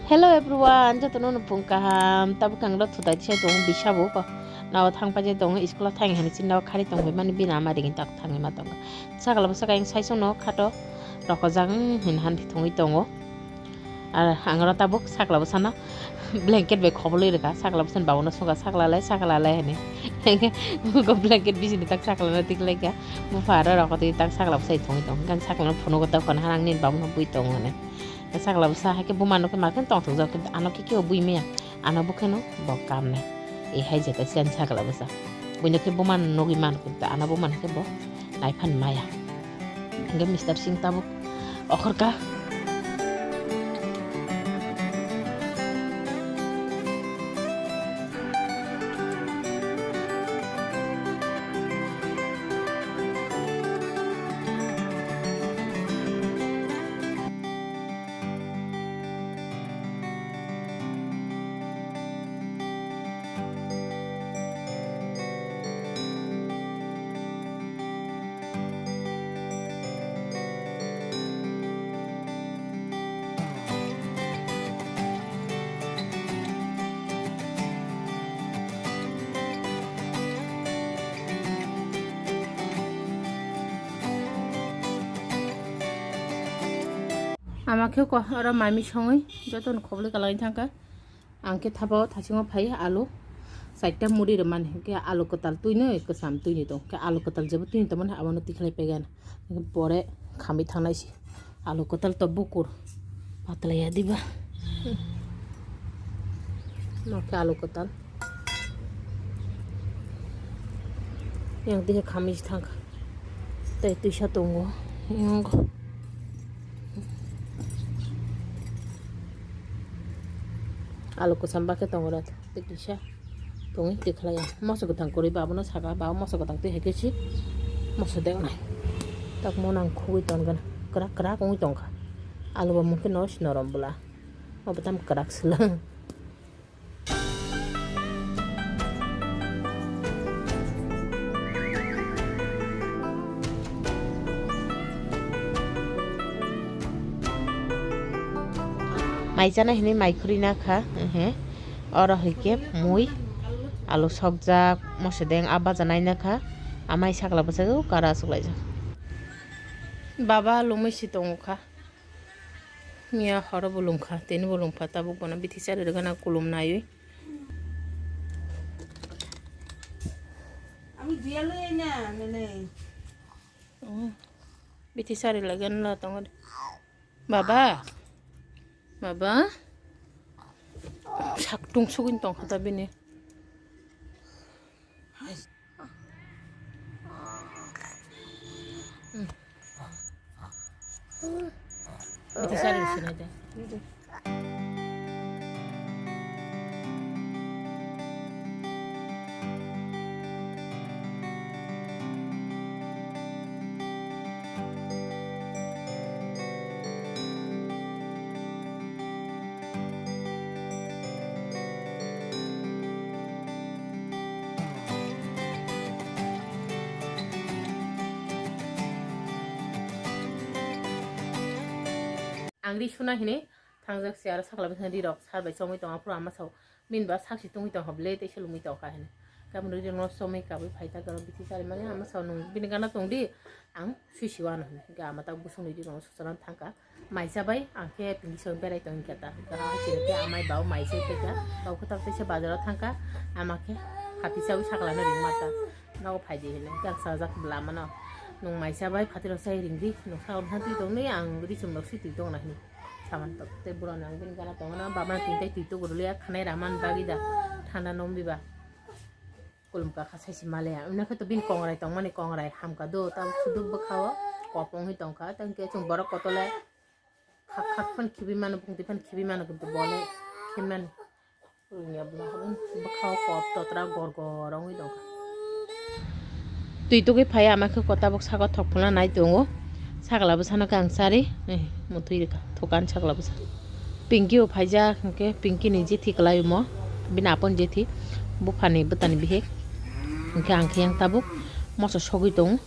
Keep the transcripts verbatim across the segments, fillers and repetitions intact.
Hello everyone, jotono nupung kaham. Tabuk ang rok thutai se tongo, bisa bo ko. Nao thang paje tongo, school o thang hini chinda o khari tong bai mani bini ama ringin tak thangwi ma tongo. Sakla bwsa kayang saichung no khato rokojak, hmm, hin han thwi thongwi tongo. Ar ang rok tabuk sakla bwsano blanket bai khobolwi rwkha. Sakla bwsani babuno swngkha, "Sakla le, sakla le," hinwi. Hwnkhe blanket bisini tak saklano tiklaikha. Bupha aro rokotwi tak sakla bwsai thongwi tongo. Hwnkhe ang saklano phunugo, tei phano hanang nini babuno bui tongo hinwi. Sakla bwsa hai khe buma nukhe ma khe tongthokjak, kintu ano khe kebo bui maya. Ano bo kheno bo kamnai. E hai jeta siyan sakla bwsa. Buino khe buma nugwi man, kintu ano buma khe bo naiphan maya. Hingke Mister Singh tabuk okhorka. Ama khe ko oro mami songwi jotono khobli kalai thangkha. Ang khe thapa o thasingo phai alu, chaita muri rwmani, hwnkhe alu kwtal twinwi kwcham twinwi tong, hwnkhe alu kwtal jebo twinwi tongmani abono tikhlai pegana, hwnkhe pore khamwi thangnai se. Alu kwtal to bukur patlai ya diba? Nokhe alu kwtal. Yang dihe khamwi se thangkha. Tei twisa tongo. Yang. Alu kwcham bakhe tongo rat. Tei kisa tongwi tikhlaiya. Moso kwthang kwrwi ba abono saka, ba moso kwthang twi hai khe si moso dek nai. Tak mo nang khugwi tongkha. Kwrak kwrak wngwi tongkha. Alu bo mungkhe no si norom bwla. Obo tam kwrak swlang. Mai chana hinwi mai khurui na kha, ehe. Oro hai khe mui, alu sokjak, moso deng, a baja nai na kha. Amai sakla bwsajak, kara aswk laijak. Baba lomwi si tongo kha. Miya horo bo lungkha, tini bo lungkha, tabuk bono bithi chari rwgana kulum naiwi. Ami dialoi na, nene. Oh, bithi chari lagana la tongo de. Baba, baba, sak tung sugin tongkha ta bini. Ito sa rin sinada. Ang ri suna hini thangjak se aro sakla bwskango ri rok sar bai chomwi tongo, aphuru ama sao bini ba sak si tungwi tongkha, ble tei se lungwi tongkha hini. Tamoni ri rok no chomwi kabwi phai ta, aro bithi chari mani ama sao nung bini gana tong di, ang sui si wano hini. Hingke ama tak busung ni ri rok no suchana thangkha. Mai chabai, ang khe tini song berai tong khe ta. Hingke ha chini khe amai bau mai chai khe ta. Bau khe tak teisa bazar o thangkha. Ama khe hati chawi sakla no ring mata. Nogo phai di hini. Hingke ang sajak bwla mano. Nung mai chabai, phatiro chai ring di. Nung sakla bwsang twi tong ni, ang ri chum rok si twi tong na hini. Saman tok. Tei bura nang bini gana tong na. Baba tini tai twi tuguruli ya. Khanai raman bagi da. Thanda nom biba. Kulum kakha sai se male ya. Wngkha to bini kongrai tongmani kongrai hamkha do. Tabuk suduk bwkha o kop wngwi tongkha. Tei hwnkhe chwng borok kotole khak khak phano khibi mano, bungtwi phano khibi mano, kintu bole khibimani. Wngya bwla habung bwkha o kop totra gor gor wngwi tongkha. Twi tugwi phai ama khe kota bok saka thok phulna nai tongo. Sakla bwsano khe ang chari, eh, mutwi rwkha, thukan sakla bwsa. Pinky bo phaijak, hwnkhe Pinky ni jethi kwlai omo, bini apon jethi, buphani bwtani bihik. Hwnkhe ang khe yang tabuk moso sogwi tongo.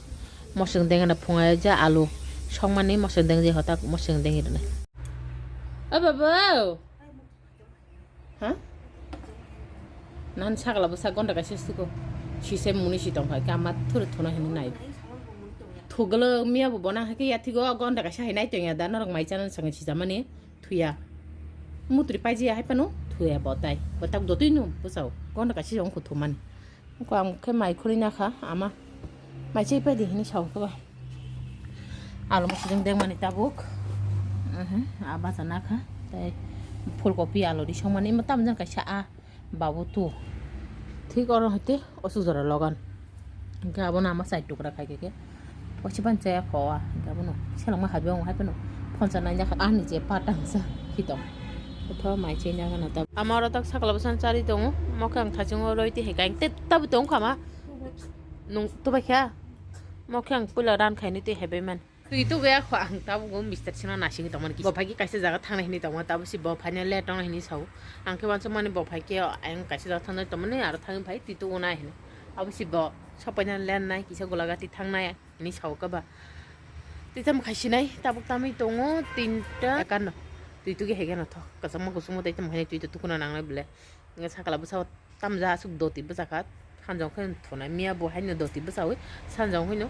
Mosong dengna phunga ja alu songmani mosong dengje hotak mosong dengwi rwnai. O baba, Ha? Nan sakla bwsa gonda kaisa sugo. Sise muni si tongkha, khe ama thuru thuna hini nai. Thugalo miya bo bona hakhe ya thigo gonda kaisa hai nai tongya da norok mai chana sanga sijamani thuya. Mutri paiji ya hai pano thuya bo tai. Bo tak dotui no bwsao gonda kaisa ongkhu thumani. Ko ang khe mai khulina kha ama. Mai chai pai di hini sao khe ba. Alo musi jeng deng mani tabuk. Mhm, a bacha na kha. Tai phulkopi alo di songmani imo tamjang kaisa a babu tu. Thik oro hoite osu jora logan. Hingke abono ama side tukra khai khe. Waisa pan chaya kho a. Hingke abono selengma habi ong hai pano. Phone sa nai jakha ani je patang sa khitong. Tho mai chai na gana tab. Ama oro tak sakla bwsang chari tongo. Mokhe ang thachingo roi ti hai kain te tabu tong khama. Nung tubai kha. Mokhe ang puila ran khaini twi hebai man. Twi tubaya kho ang tabuk bo mister sino nasingwi tongmani. Bo phaikhe kaisa jaga thangnai hinwi tongma, tabuk si bo phaina late tongnai hinwi sao. Ang khe uansukmani bo phaikhe ayang kaisa jaga thangnai tongmani aro thangwi phai twi tubu nai hinwi. Abo si bo sopaina late nai kisa gulagati thangnai hinwi sao khe ba. Twi tamo khaisinai tabuk tamwi tongo tinta ekano. Twi tugi haikhe no thok kwchangma kuchukma tei tamo haino twi to tukuna nangnai bwle. Sakla bwsao tamja aswk doti bwchakha, hanjong khe thunai miya bo haino doti bwchawi sanjong haino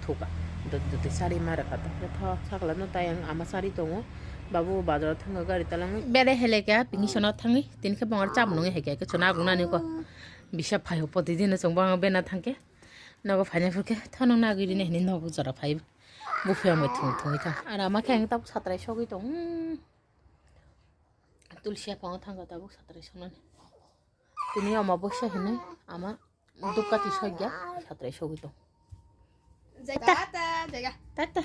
thuka. Doti doti sari ma rwkha ta. Tho sakla no tai ang ama sari tongo. Babu bazar o thango gari talangwi. Bere hele kha pini sono thangwi tini khe bongar chap nungwi hai khe chuna agunani ko. Bisa phaio poti dino chwng bang bena thangkhe. Nogo phaina phurkhe tho nang nagwi rini hini nogo jora phai. Buphe amai thung thungwi thang. Ara ama khe ang tabuk satrai sogwi tong. Tulsi aphango thangkha tabuk satrai sonani. Tini ama bosa hinwi ama dukati sogya satrai sogwi tong. Tata, jaga. Tata.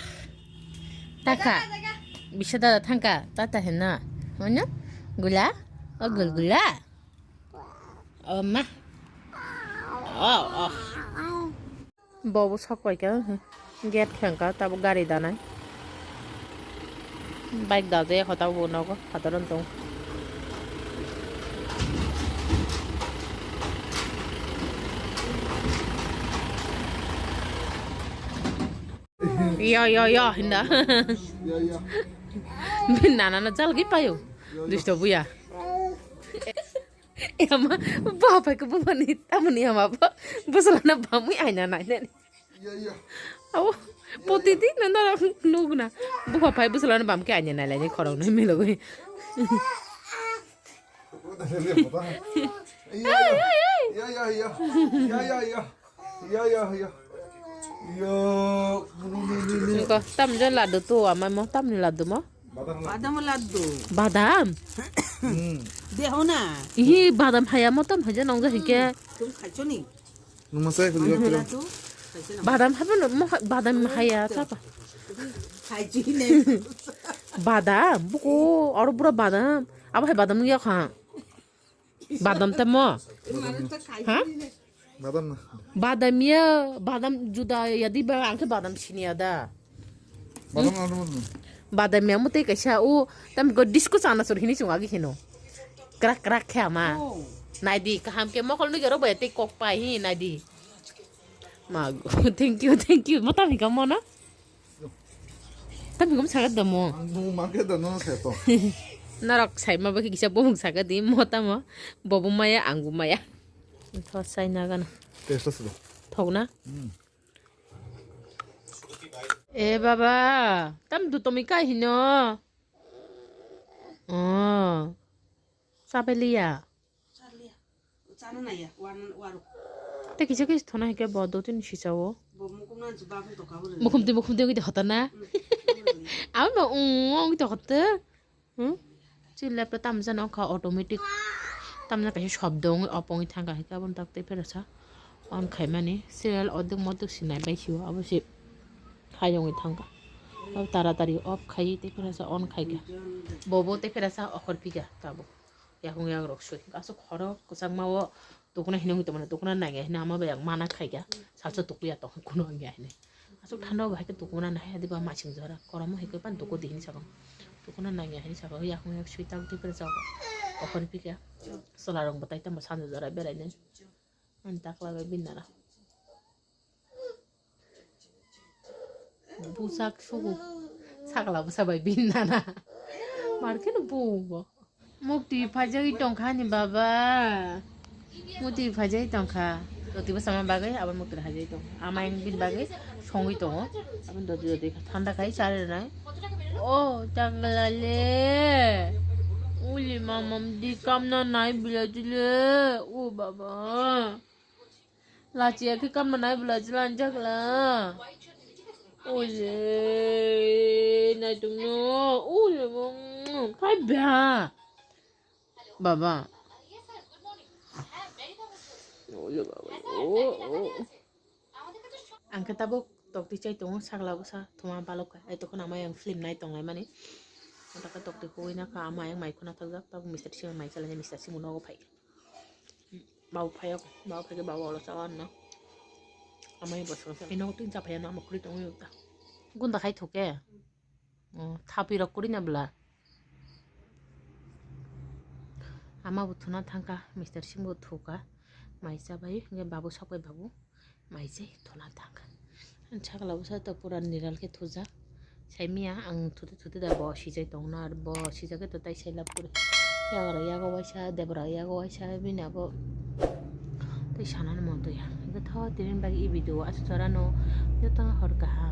Taka. Jaga, jaga. Bisa dada thangkha tata hinna. Mana? Gula? O gulgula. O ma. O, o. Bobo sok pai kha, hmm. Gate khengkha, tabuk gari danai. Bike dajaya kho tabuk bo nogo, hadaron tong. Yo, yo, yo, hinda. Yo, yo. Nana no jalgi payo. Yo, yo. Dusto buya. Ema, bo pai ko bo ni, tamoni ema bo, bo sala na bamwi aina nai nani. Iya, iya. Awo, poti di na na nugna. Bo pai bo sala na bam ke aina nai lai ni khorok nai milo goi. Iya, iya, iya. Iya, iya, iya. Iya, iya, iya. Iya, iya, iya. Iya, ini, ini, ini. Ko, tam jo ladu tu, ama mo tam ni ladu mo. Badam laddu. Badam? Hmm. Deho na. Ihi badam haya motom haja nong ja hike. Tum khaicho ni? Numa sai khuli Badam laddu. Khaicho na? Badam habo no mo badam haya tapa. Khaichi ne. Badam buko oro bura badam. Abo hai badam ya kha. Badam ta mo. Manu ta khaichi ne. Badam na. Badam ya, badam juda ya di ba, ang khe badam sini ya da. Badam na, badam na. Badam ya mutai kaisa o, tam go disco chana sur hini chunga gi hino. Krak krak khe ama. Oh. Nai di, kaham ke mokol nu gero ba tei kok pai hi nai di. Ma go, thank you, thank you. Mata mi kamo na? Tami gum sagat da mo. Ang bumung mangke da no se to. Norok sai ma ba kisa bumung sagat di mo tamo. Bobo maya, ang bu maya. Tho sai na gana. Taste se do. Thok na? Hmm. E baba, tam du tomi kai hino. Oh. Sabeliya. Te kisa kisa thona hike bo do tin sisa o. Mukhum twi mukhum twi wngwi de hota na. Abo no ung ung wngwi de hota. Hmm? Chini laptop tamjani wngkha automatic. Tamjani kaisa shobdo wngwi off wngwi thangkha hike aboni tak tei phera sa on khaimani serial ordek modek sinai bai sio abo se khai wngwi thangkha. Abo taratari off khai tei phera sa on khaikha. Bobo tei phera sa okhor phikha tabuk. Yakung yagrok soi. Aswk khorok kwchangma o tukuna hino hino tongmani, tukuna nangya hino ama bai ang mana khaikha. Salsa tukuya tong kuno wngya hino. Aswk thanda o bahai khe tukuna nahai adiba masing jora. Koromo hai khe pan tuku di hini sakang. Tukuna nangya hini sakang. Yakung yak soi tak di kre jok. Okhon pikha. Sola rong batai tamo sanjo jora berainai. Ani takla bai binara. Busak sugu. Sakla busa bai bin nana. Market bu bo. Mukti phaijagwi tongkha ni baba. Mukti phaijagwi tongkha. Doti bwsama bagwi abo mukti phaijagwi tongkha. Ama yang bini bagwi songwi tongo. Abo doti doti thanda khai chari rwnai. O chakla le. Uli mamam di kamna nai bila chile. O baba. Lachi ya khe kamma nai bwla chwla ni chakla. Ule, naitung no. Ule, mm, phai bia. Baba. Ule, baba. Oh, oh. Ang khe tabuk tokti chai tongo, sakla bwsa thuma balok kha. Ai tokon ama yang film nai tong lai mani. Ang takhe tokti huwi na kha, ama yang mai khuna thakjak, tabuk Mister Singh mai chalai, Mister Singh nogo phai. Babu phai, babu phai khe babu olo chawa no. Amai bosong sa. Ino tun cha phai no ama khuri tong yo ta. Gunda khai thuke. Oh, thapi rok kuri na bla. Ama bo thuna thangka, Mister Singh bo thuka. Mai cha bai, nge babu sok bai babu. Mai se thuna thangka. Chakla bwsa to pura niral khe thujak. Saimia ang thute thute da bo sijai tongna ar bo sijak khe to tai sai lab kuri. Yagra yago waisa, debra yago waisa, bini abo tei sanani monto ya. Hingke tho tini bagwi i video achu chorano jotono hor kaham.